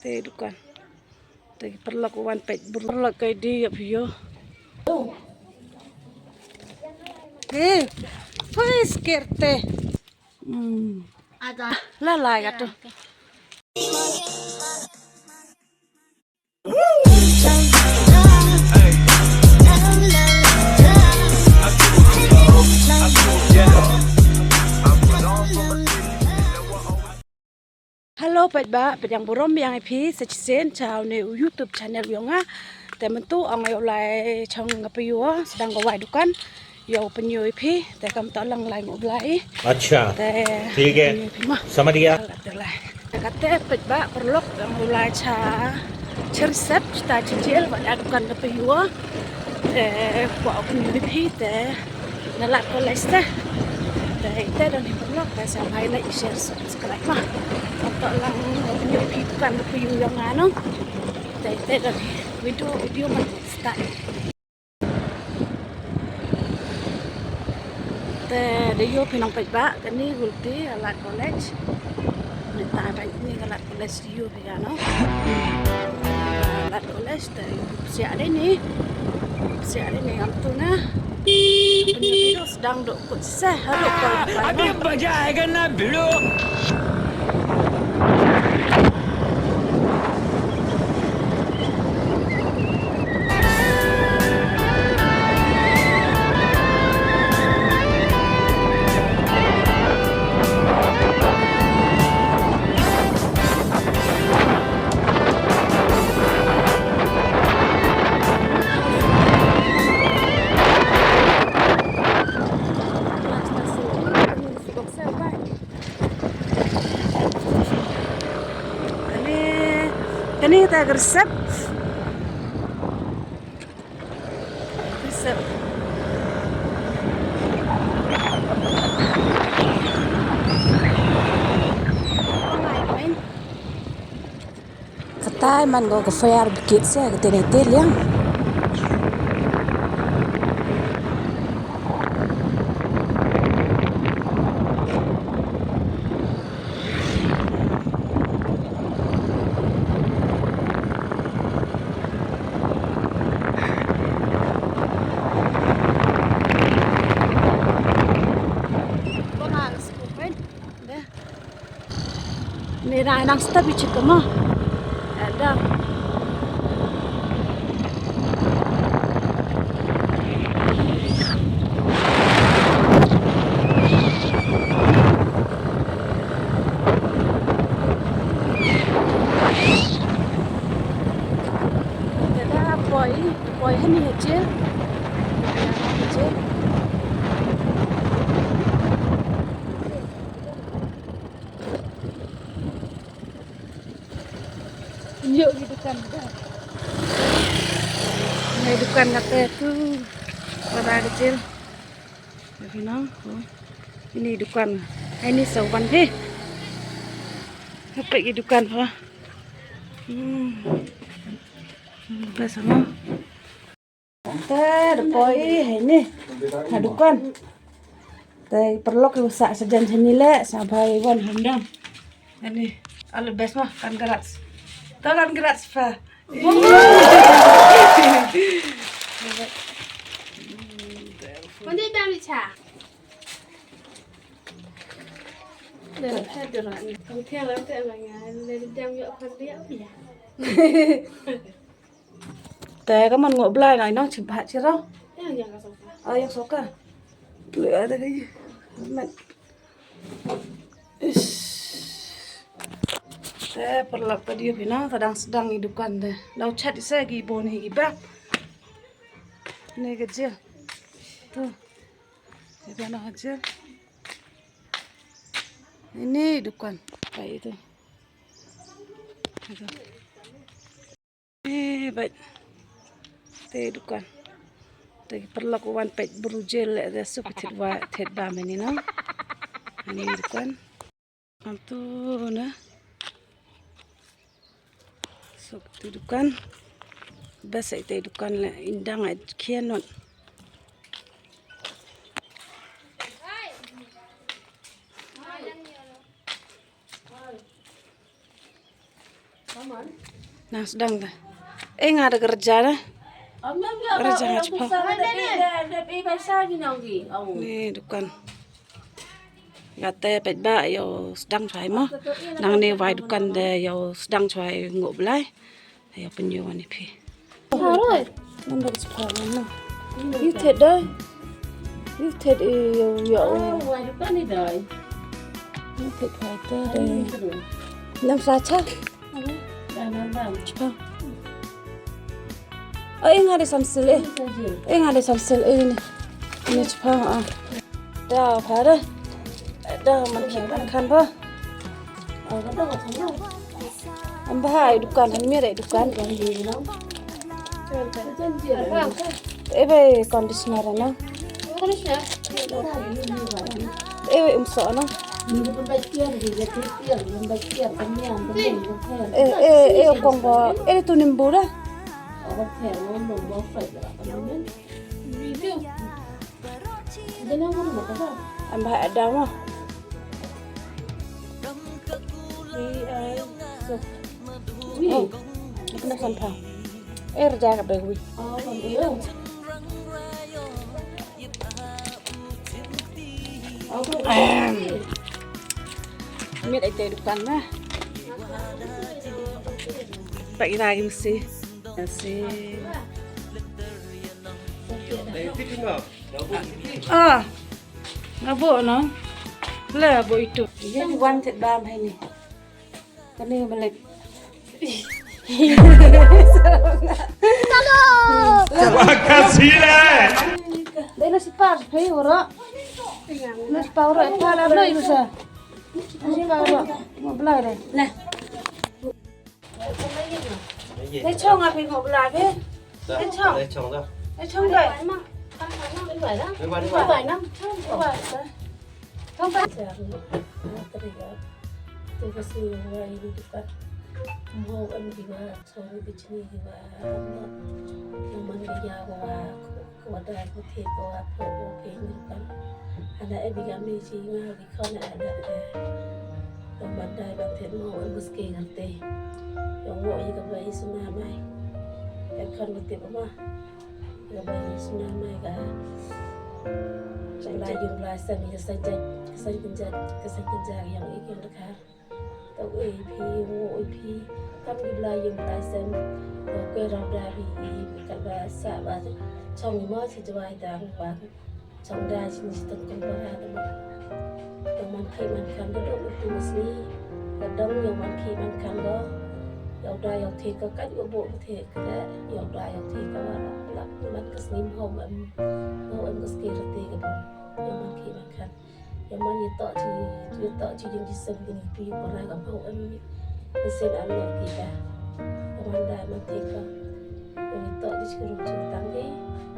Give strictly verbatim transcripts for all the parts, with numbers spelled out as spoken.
Te dukan. Te ki paralok wan peit bru. Paralok kai di ap yo. Eh, first kerte. Hmm. Ada. La la ya tu. Hello, paidbah, pdiang burom biang i phi sa chisien cha uni u YouTube channel yong nga. Te mynta ong nga yow lai chong nga phi yow sdang ka wai dukan. Yow pynyoo i phi, te kam to lang lai ngooh Blai. अच्छा, te ठीक है, pynyoo i phi ma. समझ गया। Te lai. Te kate paidbah paralok ong yow lai cha, cha reserve, cha ta chi jel wa da dukan ka phi yow. Te kwah pynyoo i phi te. Na Lad College te. Te ite don hi paralok, te sa bhai like, share, subscribe ma. Ong to lang pynyoo i phi dukan ka phi yow yong nga no. Te ite don hi video, video man start. Te da yoo phi nong paidbah, kani gulti Lad College. Ni ta bait ni ka Lad College. Yoo phi ya no. Lad College te, siah de ni. Siah de ni am tu na. Pynyoo i phi sdang dooh kut se, haruk ko. अभी मजा आएगा ना भिड़ो। Kani, kani ta ka reserve. Reserve. Katai man ko ka fire brigade se, ka tene te liang. Mira nang stop i chito mo. Ada. Ada poi, poi hani haje. Haje. Yo, ki dukan da. Ni dukan kate tu. Pada kecil. Tapi no, oh. Ini dukan. Ini sauban he. Apa ki dukan ha? Hmm. Best no. Te, da poi, heini. Ha dukan. Te, paralok i wasa sajan heini le, sa bhai wan hamdam. Heini, all the best ma, congrats. To congrats pa. Mandi bang ni cha. Dah, dah, dah, dah. Kau tiang lam te bang ya, dah, dah, dah, ya, kau dia, ya. Te ka man ngooh Blai na i nong chim pha chi rau. Yang, yang ka soka. Oh, yang soka. Le ada ka i. Mat. Ish. Te paralok ta di phi na, ta dang sdang i dukan te. Dau chat i se ki bon hi ki bak. Ni ka jel. Tu. Ni ka na jel. Ini dukan. Kai tu. Itu. Eh, bait. Te dukan. Te paralok wan peit bru jel le, te suk thet wa, thet ba meni no. Ani dukan. Antu na. Suk te dukan. Bas ai te dukan le, indang ai khian not. Nang sdang da. Eh, nga da kerja da. Kerja nga chiphaw. Ni dukan. Nga te peit ba yow sdang chwa i mo. Nang ni wai dukan de yow sdang chwa i ngooh blai. Yow pynyoo wan i phi. Haroi. Nang da chiphaw na. Yow thet da. Yow thet i yow yow. Wai dukan ni dai. Yow thet wai te da. Nang sa cha. Chiphaw. Oh, eh, nga de samsil, eh. Eh, nga de samsil, eh, ni. Ni chiphaw, ah. Da, pha da. Da, man khit man khan ba. Am bha i dukan, han mi da i dukan. Eh, bai conditioner na. Eh, bai umsoh na. Eh, eh, eh, kong ba. Eh, tu nimbu da. Am bha da mo. Oh, kena sampah. Eh, rja ka bag wi. Ahem. Mit ai te dukan na. Pak ira kim si. Si. Ah, nga booh no. Le booh itu. Ye ni wan thet bam hai ni. Kani balik. Chalo. Ka sila. Dai na sipar, phei oro. Na sipar oro, pa la blai rusa. Na sipar oro, mo blai re. Nah. Dai chong a phei mo blai re. Dai chong. Dai chong da. Dai chong dai. Dai bai da. Dai bai da. Dai bai da. Chong bai. Chong bai. Mo em di wa, chong di chini di wa, mo. Mo man di ya wa, ko wa da ko the ko wa pho ko ke ni kan. Ana e bi ga mi chi nga bi khon a da da. Mo man da ba the mo em bus ke ngar te. Yong mo i ka ba i suna mai. E khon ko te ba ma. Ka ba i suna mai ka. Chong la yung la sa mi ka sa jat, ka sa jat, ka sa jat yong i ke ngar. Tau e phi, mo e phi, kam ki bla yung bla sem, tau kwe rau da phi i, kat ba sa ba, chong i mo si jawai dang ba, chong da si ni si tang kong ba ra da ba. Yow man ki man khan da dong u tu sni, da dong yow man ki man khan da, yow da yow the ka kat yow bo the ka da, yow da yow the ka wa la, la man ka sni mo em, mo em ka ski ra te ka ba, yow man ki man khan. Yow man ye toh chi, ye toh chi yung chi sem ding pi para ka pau em. Sen am ne ki ka. Yow man da man te ka. Yow ye toh chi kuru chi tang ki.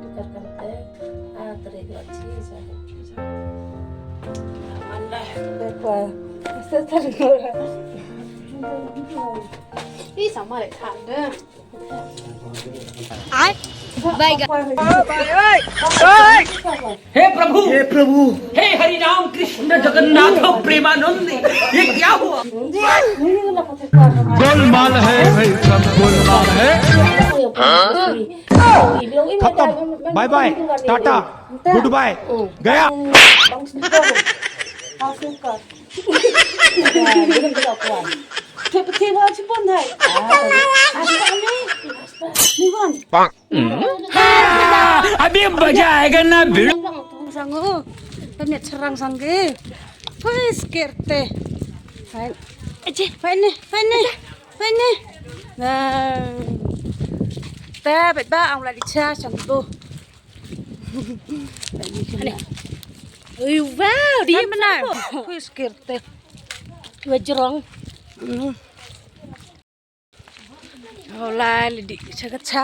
Tu kar kan te. A tre ka chi sa. Man da. Te kwa. Sa tar ko. Ei, sama re khan de. Ai, bai ga. हे प्रभु, हे प्रभु, हे हरि राम कृष्ण जगन्नाथ प्रेमानंद, ये क्या हुआ? गोलमाल है भाई, सब गोलमाल है। खत्म, bye bye, Tata, good bye, गया। Te pati ba chipon hai. Asta ni. Ni wan. Pak. Ha! Abhi maza aayega na, bil- Sangu. Pamit sarang sangge. Pui skerte. Fine. Aje, fine ni, fine ni. Fine ni. Nah. Ta bet ba ang la di cha sang tu. Ui, wow, di mana? Pui skerte. Wajrong. Hmm. Hola, li di cha ka cha.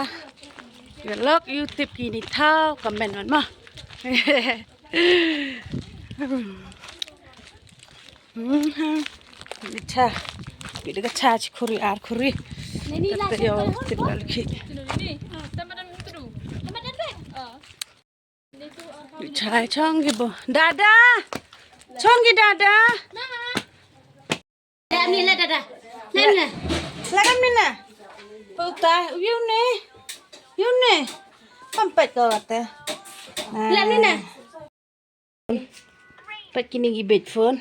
Yow lok YouTube ki ni thaw comment man ma. Ni cha. Ki da ka cha chi khuri ar khuri. Kata yow tip la lukhi. Chai chong ki bo. Dada. Chong ki dada. Dada ni la dada. Nana. Lagan mina. Puta, yu ne. Yu ne. Pam pait ko kate. Lagan mina. Pait kini ki bit phone.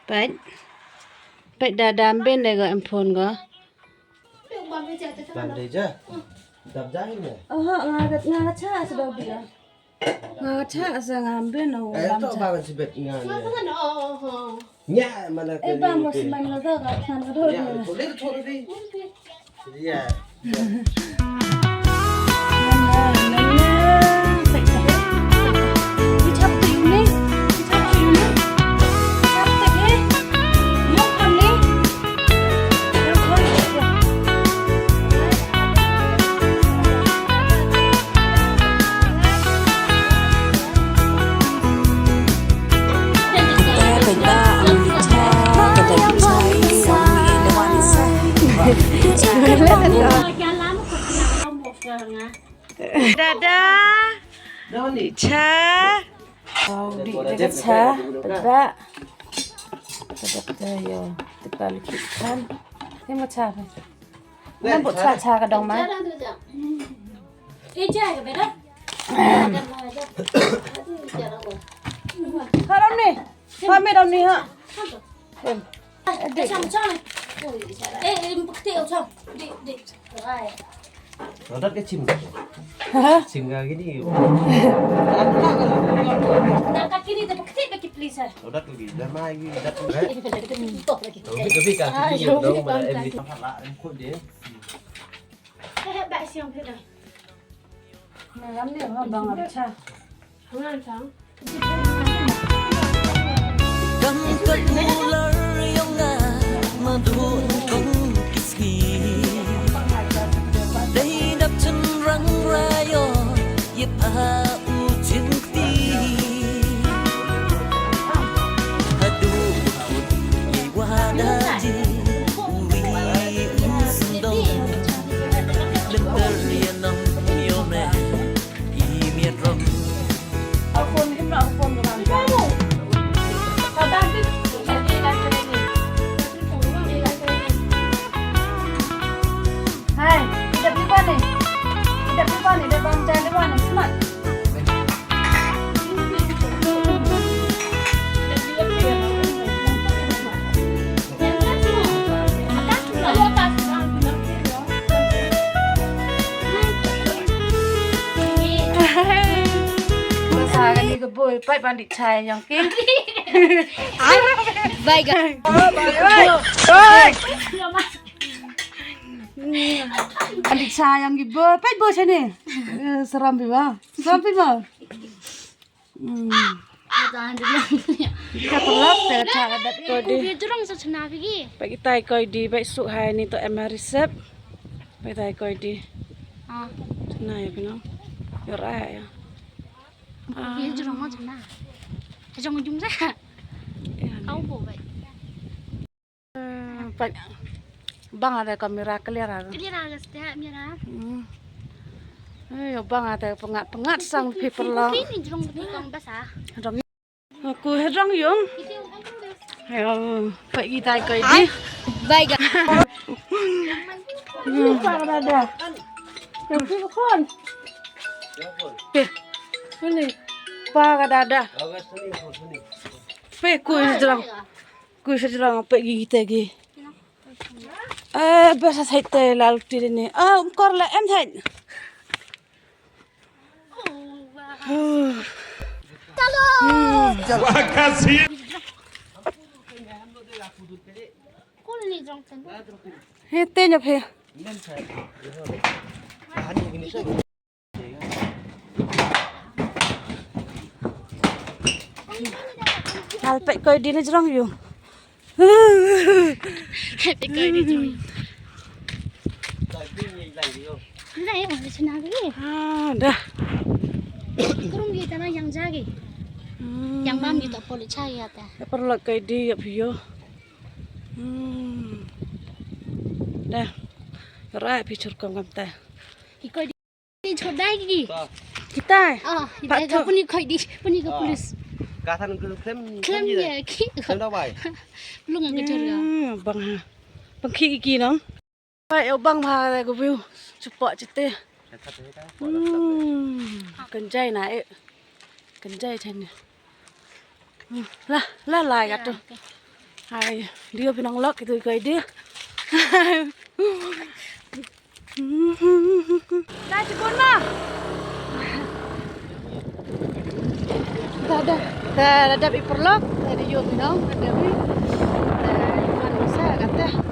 Pait. Pait da dam ben de ko em phone ko. Dam de ja. Dam ja hin ne. Aha, nga gat nga cha sa dau dia. Nga cha sa ngam ben o. Eh, to ba si bet nga ne. Nya mana ke. Eh, ba mo si man la da ka chan ka do. Ya, to le to le. Ya. Dada. Ni cha. Au, di, di ka cha. Pait ba. Pait ba, yo. Tip ka lukit kan. Ni mo cha. Ni mo cha, cha ka dong ma. Eh, cha ka beda. Haram ni. Ha, me dau ni ha. Em. Eh, chang, chang. Eh, eh, pakti, oh, chang. Di, di. Odat ka chim ka. Ha? Chim ka kini. Na ka kini te pakti ba ki please, ha. Odat ka ki, dah mai ki, odat ka. Obi, obi ka, ki, dong, mana em ni. Eh, ba siang phi dah. Ngam ni, ha, bang, acha. Kam kat mular yong nga, madun kong kisngi. Dei dap chen rang rayo, ye pa u chen kti. Hadu khut ye wada ji, u wi u sendong. Lem ter ye nong yo me, i miet rong. Hai, idap di bani. Idap di bani, da bam jai di bani, semat. Sa kani ka boi, pait ban di chai yong ki. Ai, bai ga. Oi, oi, oi. Ban di chai yong ki boi, pait boi chai ni. Eh, seram pi ba? Seram pi ba? Hmm. Ka pyrlok te ka cha ka dap ko di. Pait kitai ko di, pait suk hai ni to em ha reserve. Pait kitai ko di. Ah. Chna ya phi no. Yor ai ya. Ah. Ye jrong mo chna. Jrong jung sa. Kau bo bai. Eh, pa-, bang ada kamera clear ah. Clear ah, gas dah kamera. Hmm. Eh, yo bang ada pengat, pengat sang phi pyrlok. Phi ni jrong phi kong basa. Jrong. Aku jrong yung. Ayo, pait kitai ko di. Bye, guys. Hmm. Pa ka dada. Phi phone. Phi. Sini. Pa ka dada. Phi ku jrong. Ku sa jrong pait ki te ki. Eh, basa sait te lal ti ni. Ah, um kor la em sait. Chalo. He te nyap he. Hal pait ko di na jrong yung. Pait ko di jrong yung. Na yung, na chna bi. Ah, dah. Kurung gi tana yang jagi. Hmm. Yang mam gi to poli chai ya ta. Ya pyrlok ko di ya phi yo. Hmm. Dah. Rai phi chur kong kam ta. Iko Ni chhodai ki. Kitai. Ah, kitai ka puni khoi di, puni ka police. Ka than ka klem, klem ya ki. Klem da bai. Lung ka jor ka. Hmm, bang ha. Bang ki ki nong. Oi, u bang bha ka view. Chupa chite. Hmm, kan jai na e. Kan jai chane. Hmm, la, la, la, ya tu. Hai, dia pinang lok itu kai dia. Dah, chibun ma. Dah, dah. Dah, dah, dah, i perlok. Dah, dah, yo, pinang. Dah, dah, wi. Dah, iwan masa, kata.